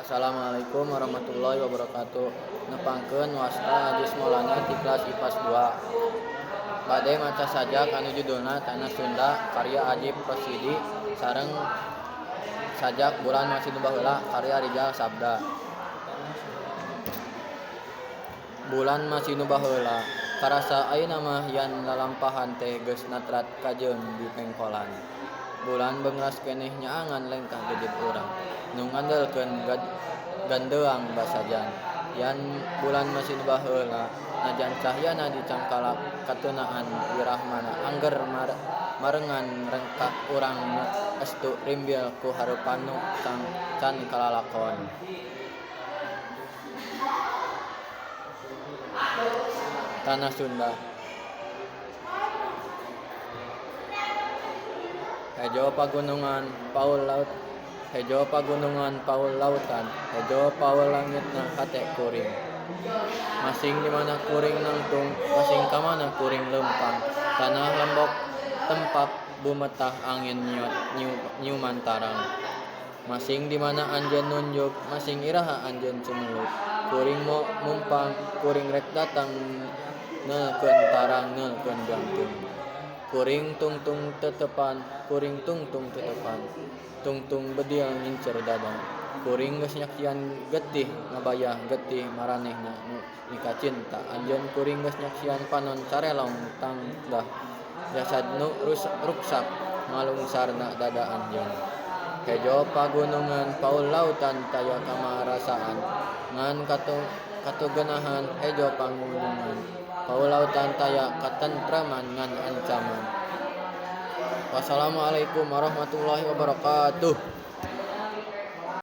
Assalamualaikum warahmatullahi wabarakatuh. Nepangkeun wasta Ajis Maulana ti kelas IPAS 2. Bade maca sajak anu judulna Tanah Sunda karya Ajip Rosidi sareng sajak Bulan Masih Nu Baheula karya Rijal Sabda. Bulan Masih Nu Baheula karasa ayeuna mah yan lalampahan teh geus natrat kajeun di pengkolan. Bulan beungras keneh nyaangan lengkah gejed urang nu ngandelkeun gandeang basajan. Yan bulan masih nu baheula najan cahyana dicangkalak katunaan wirahmana angger marengan rengkak urang nu estu rimbil ku harepan nu can kalalakon. Tanah Sunda. Hejo pagunungan paul laut, hejo pagunungan paul lautan, hejo paul langitna hate kuring. Masing di mana kuring nangtung, masing ka mana kuring leumpang. Tanah lembok tempap bumetah angin nyiuman tarang. Masing di mana anjeun nunjuk, masing iraha anjeun cumeluk. Kuring mumpang, kuring rek datang neulkeun tarang neulkeun jantung. Kuring tungtung tetepan, kuring tungtung tetepan. Tungtung bedil ngincer dada. Kuring geus nyaksian getih ngabayah getih maranehna nu mikacinta. Anjeun kuring geus nyaksian panon carelong tangdah jasad nu ruksak ngalungsarna dada anjeun. Hejo pagunungan paul lautan taya kamarasaan ngan katugenahan hejo pagunungan paul lautan taya katentreman ngan ancaman. Wassalamualaikum warahmatullahi wabarakatuh.